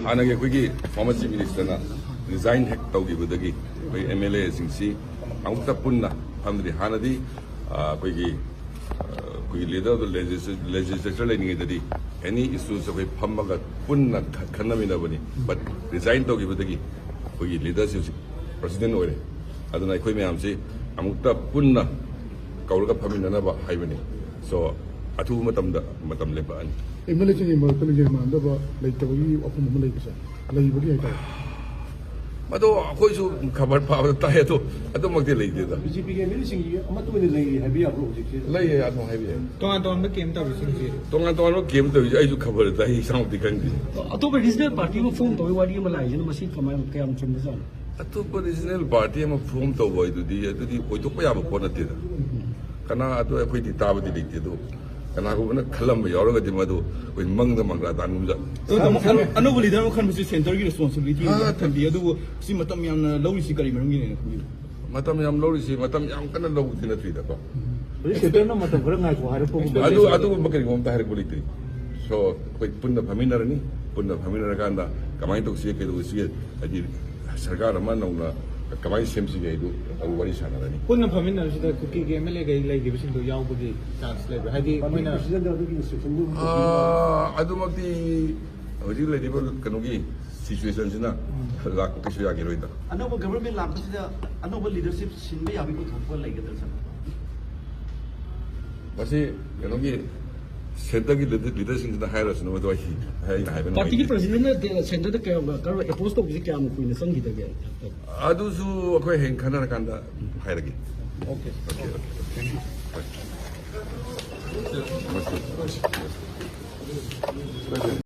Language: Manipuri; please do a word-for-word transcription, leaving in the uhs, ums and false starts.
ꯍꯥꯟꯅꯒꯤ ꯑꯩꯈꯣꯏꯒꯤ former chief ministerꯅ resign ꯍꯦꯛ ꯇꯧꯈꯤꯕꯗꯒꯤ ꯑꯩꯈꯣꯏ M L Aꯁꯤꯡꯁꯤ ꯑꯃꯨꯛꯇ ꯄꯨꯟꯅ ꯐꯝꯗ꯭ꯔꯤ꯫ ꯍꯥꯟꯅꯗꯤ, ꯑ, ꯑꯩꯈꯣꯏꯒꯤ, ꯑ, ꯑꯩꯈꯣꯏꯒꯤ leader of the legisl-, legislature ꯂꯩꯔꯤꯉꯩꯗꯗꯤ any issues ꯑꯩꯈꯣꯏ ꯐꯝꯃꯒ ꯄꯨꯟꯅ ꯈ-, ꯈꯟꯅꯃꯤꯟꯅꯕꯅꯤ꯫ But resign ꯇꯧꯈꯤꯕꯗꯒꯤ ꯑꯩꯈꯣꯏꯒꯤ leadershipꯁꯤ president ꯑꯣꯏꯔꯦ꯫ ꯑꯗꯨꯅ ꯑꯩꯈꯣꯏ ꯃꯌꯥꯝꯁꯤ ꯑꯃꯨꯛꯇ ꯄꯨꯟꯅ ꯀꯧꯔꯒ ꯐꯝꯃꯤꯟꯅꯅꯕ ꯍꯥꯏꯕꯅꯤ꯫ So, ꯑꯊꯨꯕ ꯃꯇꯝꯗ ꯃꯇꯝ ꯂꯦꯞꯄꯛꯑꯅꯤ꯫ M L Aꯁꯤꯡꯒꯤ ꯃꯔꯛꯇ ꯂꯤꯡꯖꯦꯜ ꯃꯥꯟꯅꯗꯕ ꯂꯩꯇꯕꯒꯤ ꯋꯥꯐꯝ ꯑꯃ ꯂꯩꯕꯁꯦ, ꯂꯩꯕꯒꯤ ꯍꯥꯏꯇꯥꯔꯦ꯫ ꯃꯗꯣ ꯑꯩꯈꯣꯏꯁꯨ ꯈꯕꯔ ꯄꯥꯕꯗ ꯇꯥꯏ, ꯑꯗꯣ ꯑꯗꯨꯃꯛꯇꯤ ꯂꯩꯇꯦꯗ꯫ B J Pꯒꯤ M L Aꯁꯤꯡꯒꯤ ꯑꯃꯠꯇ ꯑꯣꯏꯅ ꯂꯩꯔꯤ ꯍꯥꯏꯕ ꯌꯥꯕ꯭ꯔꯣ ꯍꯧꯖꯤꯛꯁꯦ? ꯂꯩꯌꯦ, ꯑꯗꯨꯝ ꯍꯥꯏꯕ ꯌꯥꯏ꯫ ꯇꯣꯉꯥꯟ ꯇꯣꯉꯥꯟꯕ camp ꯇꯧꯔꯤꯁꯤꯡꯁꯦ? ꯇꯣꯉꯥꯟ ꯇꯣꯉꯥꯟꯕ camp ꯇꯧꯔꯤꯁꯦ ꯑꯩꯁꯨ ꯈꯕꯔ ꯇꯥꯏ, ꯏꯁꯥꯃꯛꯇꯤ ꯈꯪꯗꯦ꯫ ꯑꯇꯣꯞꯄ regional party ꯑꯃ form ꯇꯧꯕꯒꯤ ꯋꯥꯔꯤ ꯑꯃ ꯂꯥꯛꯏꯁꯤꯅ ꯃꯁꯤ ꯀꯃꯥꯏꯅ, ꯀꯌꯥꯝ ꯆꯨꯝꯕꯖꯥꯠꯅꯣ? ꯑꯇꯣꯞꯄ regional party ꯑꯃ form ꯇꯧꯕ ꯍꯥꯏꯗꯨꯗꯤ, ꯑꯗꯨꯗꯤ ꯑꯣꯏꯊꯣꯛꯄ ꯌꯥꯕ ꯄꯣꯠ ꯅꯠꯇꯦꯗ꯫ ꯀꯅꯥ, ꯑꯗꯨ ꯑꯩꯈꯣꯏꯗꯤ ꯇꯥꯕꯗꯤ ꯂꯩꯇꯦ꯫ ꯑꯗꯨ ꯀꯅꯥꯒꯨꯝꯕꯅ ꯈꯜꯂꯝꯕ ꯌꯥꯎꯔꯒꯗꯤ ꯃꯗꯨ ꯑꯩꯈꯣꯏ ꯃꯪꯗ ꯃꯪꯒ꯭ꯔꯥ ꯇꯥꯟꯒꯨꯝꯖꯥꯠꯅꯤ꯫ ꯑꯗꯣ ꯇꯥꯃꯣ, ꯑꯅꯧ-, ꯑꯅꯧꯕ leader ꯑꯃ ꯈꯟꯕꯁꯤ centreꯒꯤ responsibility ꯑꯣꯏꯅ ꯊꯝꯕꯤ, ꯑꯗꯨꯕꯨ ꯁꯤ ꯃꯇꯝ ꯌꯥꯝꯅ ꯂꯧꯔꯤꯁꯤ ꯀꯔꯤ ꯃꯔꯝꯒꯤꯅ ꯈꯟꯕꯤꯕ? ꯃꯇꯝ ꯌꯥꯝ ꯂꯧꯔꯤꯁꯤ, ꯃꯇꯝ ꯌꯥꯝ ꯀꯟꯅ ꯂꯧꯕꯗꯤ ꯅꯠꯇ꯭ꯔꯤꯗꯀꯣ꯫ ꯍꯧꯖꯤꯛ centreꯅ ꯃꯇꯝ ꯈꯔ ꯉꯥꯏꯈꯣ ꯍꯥꯏꯔꯛꯄꯒꯨꯝꯕ ꯑꯗꯨ, ꯂꯩꯕ꯭ꯔꯥ? ꯑꯗꯨꯒꯨꯝꯕ ꯀꯔꯤꯒꯨꯝꯕ ꯑꯝꯇ ꯍꯥꯏꯔꯛꯄ ꯂꯩꯇ꯭ꯔꯤ꯫ So, ꯑꯩꯈꯣꯏ ꯄꯨꯟꯅ ꯐꯝꯃꯤꯟꯅꯔꯅꯤ, ꯄꯨꯟꯅ ꯐꯝꯃꯤꯟꯅꯔꯀꯥꯟꯗ ꯀꯃꯥꯏꯅ ꯇꯧꯁꯤꯒꯦ, ꯀꯩꯗꯧꯁꯤꯒꯦ, ꯍꯥꯏꯗꯤ ꯁꯔꯀꯥꯔ ꯑꯃ ꯅꯧꯅ ꯀꯃꯥꯏꯅ ꯁꯦꯝꯁꯤꯒꯦ ꯍꯥꯏꯗꯨ ꯑꯗꯨ ꯋꯥꯔꯤ ꯁꯥꯟꯅꯔꯅꯤ꯫ ꯄꯨꯟꯅ ꯐꯝꯃꯤꯟꯅꯕꯁꯤꯗ ꯀꯨꯀꯤꯒꯤ M L Aꯒꯩ ꯂꯩꯈꯤꯕꯁꯤꯡꯗꯣ ꯌꯥꯎꯕꯒꯤ chance ꯂꯩꯕ꯭ꯔꯥ? ꯍꯥꯏꯗꯤ ꯃꯣꯏꯅ ꯑꯥ, ꯑꯗꯨꯃꯛꯇꯤ ꯍꯧꯖꯤꯛ ꯂꯩꯔꯤꯕ ꯀꯩꯅꯣꯒꯤ situationꯁꯤꯅ ꯂꯥꯛꯄ ꯀꯩꯁꯨ ꯌꯥꯈꯤꯔꯣꯏꯗ꯫ ꯑꯅꯧꯕ government ꯂꯥꯛꯄꯁꯤꯗ ꯑꯅꯧꯕ leadership ꯁꯤꯟꯕ ꯌꯥꯕꯒꯤ ꯑꯣꯏꯊꯣꯛꯄ ꯂꯩꯒꯗ꯭ꯔꯥ, sir? ꯃꯁꯤ ꯀꯩꯅꯣꯒꯤ centreꯒꯤ leader-, leaderꯁꯤꯡꯁꯤꯅ ꯍꯥꯏꯔꯁꯅꯨ, ꯃꯗꯨ ꯑꯩ, ꯑꯩꯅ ꯍꯥꯏꯕ ꯅꯨꯡꯉꯥꯏꯇꯦ꯫ Partyꯒꯤ presidentꯅ centreꯗ ꯀꯌꯥꯝ, ꯀꯔꯝꯕ approach ꯇꯧꯕꯁꯤ ꯀꯌꯥꯝ ꯀꯨꯏꯅ ꯆꯪꯈꯤꯗꯒꯦ? ꯑꯗꯨꯁꯨ ꯑꯩꯈꯣꯏ ꯍꯌꯦꯡ ꯈꯟꯅꯔꯀꯥꯟꯗ ꯍꯥꯏꯔꯒꯦ꯫ Okay꯫ Okay, okay, okay. Thank you.